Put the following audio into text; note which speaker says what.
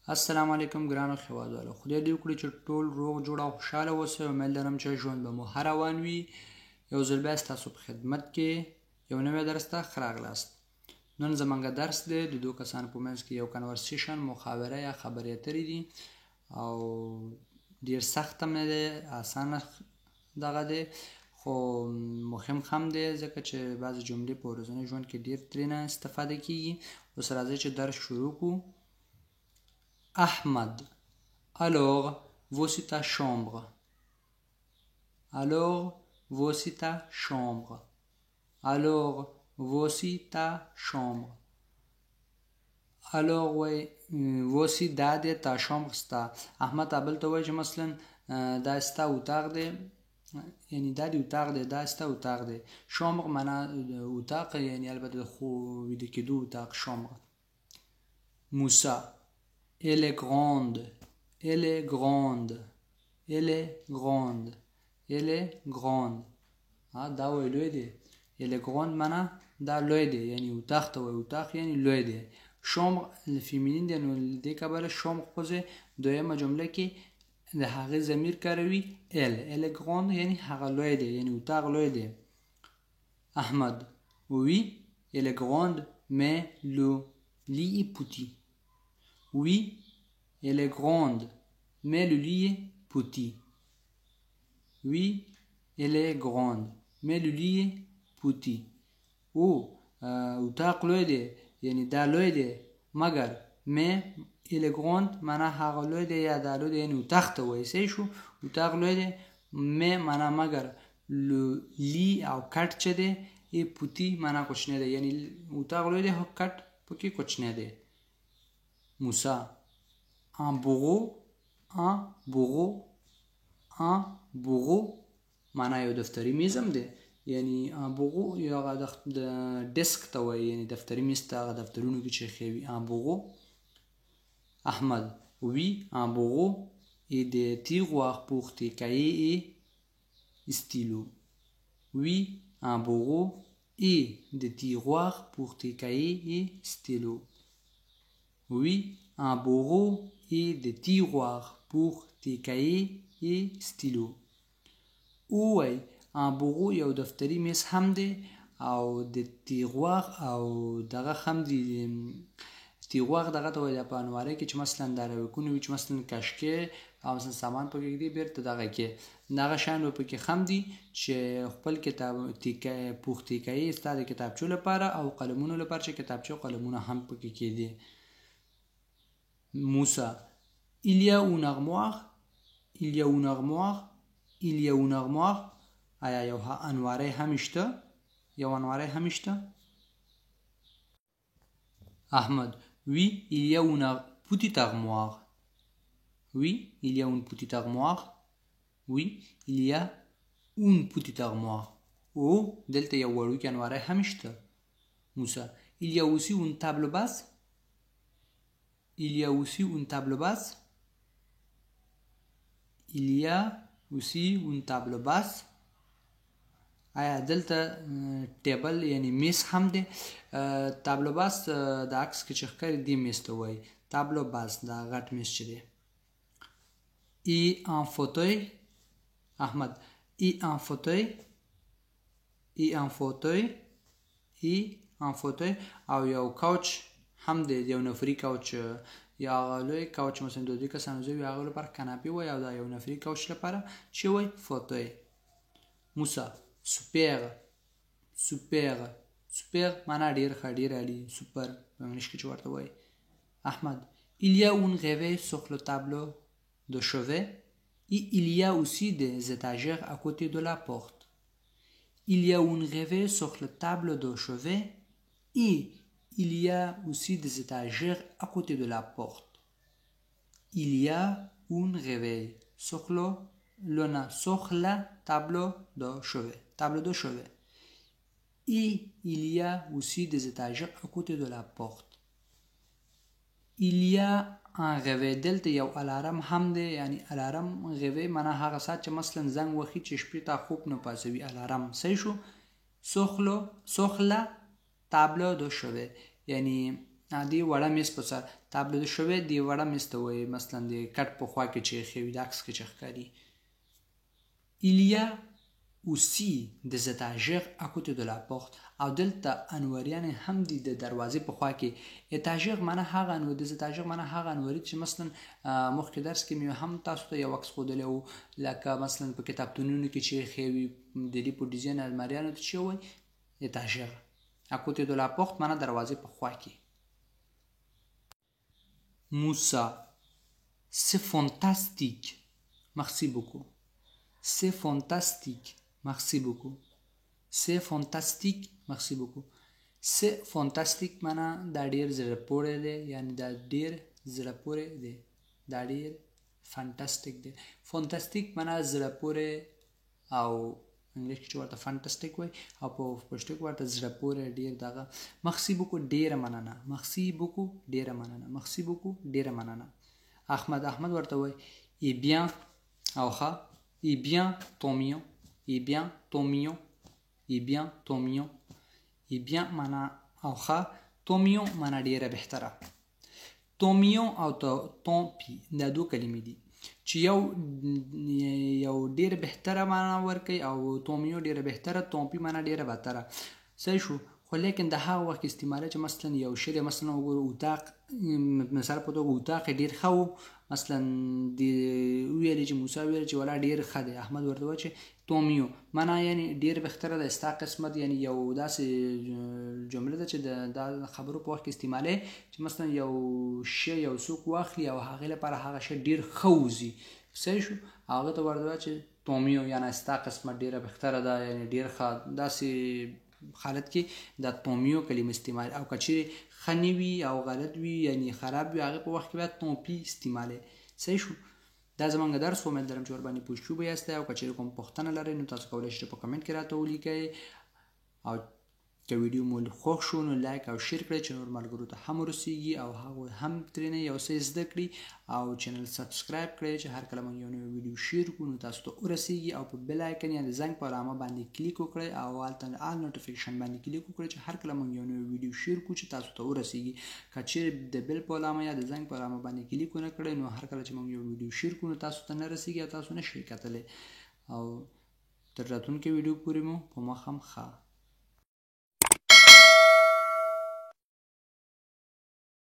Speaker 1: السلام علیکم ګرانو هیوادوالو، خدای دې وکړي چې ټول روغ جوړ او خوشحاله اوسئ. امید لرم چې ژوند به مو ښه روان وي. یو ځل بیا ستاسو په خدمت کې یو نوی درس ته ښه راغلاست. نن زمونږ درس دی د دوو کسانو په منځ کې یو conversation، مخابره یا خبرې اترې دي، او ډیر سخت هم نه دی، اسانه دغه دی، خو مهم هم دی، ځکه چې بعضې جملې په ورځني ژوند کې ډیر ترېنه استفاده کیږي. اوس راځئ چې درس شروع کړو. Ahmad: Alors, voici ta chambre. Alors, voici ta chambre. Alors, voici ta chambre. Alors وای voici دا دی، ta chambre ستا. احمد ابل ته وای چې مثلا دا ستا اتاق دی، یعنی دا دی اتاق دی، دا ستا اتاق دی. chambre معنا اتاق، یعنی البته د خو ویده کېدو اتاق chambre. موسی: Elle est grande. Elle est grande. Elle est grande. Elle est grande. ها دا وای لوی دی. Elle est grande معنا دا لوی دی، یعنی اتاق ته وای، اتاق یعنی لوی دی. chambre féminin دی، نو له دې کبله chambre په ځای دویمه جمله کې د هغې ضمیر کاروي elle. Elle est grande یعنی هغه لوی دی، یعنی اتاق لوی دی. احمد: Oui, elle est grande, mais le lit est petit. Oui, elle est grande, mais le lit est petit. Oui, elle est grande, mais le lit est petit. او اتاق لوی دی، یعنی دا لوی دی، مګر mais elle est grande معنا هغه لوی دی یا دا لوی دی، یعنی اتاق ته وایي. صحیح شو؟ اتاق لوی دی، mais معنا مګر، le lit او کټ چې دی، est petit معنا کوچنی دی، یعنی اتاق لوی دی خو کټ پکې کوچنی دی. موسی: un bureau. Un bureau. Un bureau معنا یو دفتری میز هم دی، یعنی un bureau یو هغه د desk ته وایي، یعنی دفتری میز ته، هغه دفترونو کې چې ایښی وي، un bureau. احمد: Oui, un bureau et des tiroirs pour tes cahiers et stylos. Oui, un bureau et des tiroirs pour tes cahiers et stylos. Oui, un bureau et des tiroirs pour tes cahiers et stylos. وای un bureau یو دفتری میز هم دی، او د tiroir او دغه هم دی. tiroir دغه ته وایي په انوارۍ کې چې مثلا دا راوکونه وي، چې مثلا کشکې او مثلا سامان پکې ږدي، بیرته دغه کې دغه شیان به پکې خم دي چې خپل کتاب تیکه pour tes cahiers، ستا د کتابچو لپاره او قلمونو لپاره، چې کتابچو قلمونه هم پکې کېدي. موسی: Il y a une armoire. Il y a une armoire. Il y a une armoire. آیا یو انوارۍ هم شته؟ یو انوارۍ هم شته؟ احمد: Oui, il y a une petite armoire. Oui, il y a une petite armoire. Oui, il y a une petite armoire. او دلته یو وړوکی انوارۍ هم شته. موسی: Il y a aussi une table basse. Il y a aussi une table basse. Il y a aussi une table basse. آیا دلته table یعنی میز هم دی؟ table basse د عکس کې چې ښکاري دې میز ته وایي table basse، دا غټ میز چې دی. Et un fauteuil. احمد: Et un fauteuil. Et un fauteuil. Et un fauteuil. او یو couch هم دی، یو نفري couch یا هغه لوی couch، مثلا د دوه کسانو ځای وي، هغه لپاره canapé وایي، او دا یو نفري couch لپاره چې وایي fauteuil. موسی: Super. Super. Super معنا ډیر ښه، ډیر عالي، سوپر په انګلیش کې چې ورته وایي. احمد: Il y a un réveil sur le tableau de chevet et il y a aussi des étagères à côté de la porte. Il y a un réveil sur le table de chevet et il y a aussi des étagères à côté de la porte. Il y a un réveil sur le, le sur la table de chevet. Table de chevet. Et il y a aussi des étagères à côté de la porte. Il y a un réveil. دلته یو الارم هم دی، یعنی الارم، réveil معنا هغه ساعت چې مثلا زنګ وهي چې شپې ته خوب نه پاڅوي، الارم. صحیح شو؟ Sur le sur la table de chevet، یعنی دی وړه میز په سر، table de chevet دی وړه میز ته وایي، مثلا د کټ په خوا کې چې ایښی وي، د عکس کې چې ښکاري. Il y a aussi des étagères à côté de la porte. او دلته انوریان هم دي د دروازې په خوا کې. étagère معنی هغه انور، des étagères معنی هغه انوري چې مثلا مخکې درس کې مې هم تاسو ته یو عکس ښودلی و، لکه مثلا په کتابتونونو کې چې ایښی وي د دې په ډیزاین الماریانو ته چې وایي étagère. À côté de la porte معنی دروازې په خوا کې. موسی: c'est fantastique، merci beaucoup. C'est fantastique، merci beaucoup. C'est fantastique، merci beaucoup. C'est fantastique معنا دا ډیر زړه پورې دی، یعنی دا ډیر زړه پورې دی، دا ډیر fantastique دی. Fantastique معنا زړه پورې، او انګلیش کې چې ورته fantastique وایي او په پښتو کې ورته زړه پورې ډیر دغه. Merci beaucoup ډیره مننه، merci beaucoup ډیره مننه، merci beaucoup ډیره مننه. احمد، احمد ورته وایي: eh bien، او ښه، eh bien tant mieux، eh bien tant mieux، eh bien tant mieux. Eh bien معنا او ښه، tant mieux معنا ډیره بهتره. Tant mieux او tant pis دا دوه کلمې دي چې یو ډیر بهتره معنا ورکوي، او tant mieux ډیره بهتره، tant pis معنا ډیره بدتره. صحیح شو؟ خو لیکن د هغه وخت استعماله چې مثلا یو شی دی، مثلا وګورو اتاق، مثال په توګه اتاق ډیر ښه و، مثلا د ویل چې موسی ویل چې ولا ډیر ښه دی، احمد ورته وایي چې tant mieux معنا یعنی ډیر بهتره ده ستا قسمت، یعنی یو داسې جمله ده چې د خبرو په وخت کې استعمالوي چې مثلا یو شی یو څوک واخلي او هغې لپاره هغه شی ډیر ښه وځي. صحیح شو؟ هغه ته ورته وایي چې tant mieux یعنی ستا قسمت ډیره بهتره ده، یعنی ډیر ښه. داسې حالت کې د tant mieux کلمه استعمال، او که چیرې ښه نه وي او غلط وي، یعنی خراب وي، هغه په وخت کې بیا tant pis استعمالوي. صحیح شو؟ دا زمونږ درس، امید لرم چې ورباندې پوه شوي به یاستئ، او که چیرې کوم پوښتنه لرئ نو تاسو کولی شئ چې په کمنټ کې راته ولیکئ، او که ویډیو مو خوښ شو نو لایک او share کړئ چې نور ملګرو ته هم ورسیږي او هغوی هم ترېنه یو څه زده کړي، او channel subscribe کړئ چې هر کله موږ یو نوی ویډیو share کړو نو تاسو ته ورسیږي، او په bell icon یا د زنګ په علامه باندې کلیک وکړئ او هلته all notification باندې کلیک وکړئ چې هر کله موږ یو نوی ویډیو share کړو چې تاسو ته ورسیږي. که چیرې د bell په علامه یا د زنګ په علامه باندې کلیک ونه کړئ نو هر کله چې موږ یو ویډیو share کړو نو تاسو ته نه رسیږي او تاسو نه شئ کتلی. او تر راتلونکې ویډیو پورې مو په مخه ښه.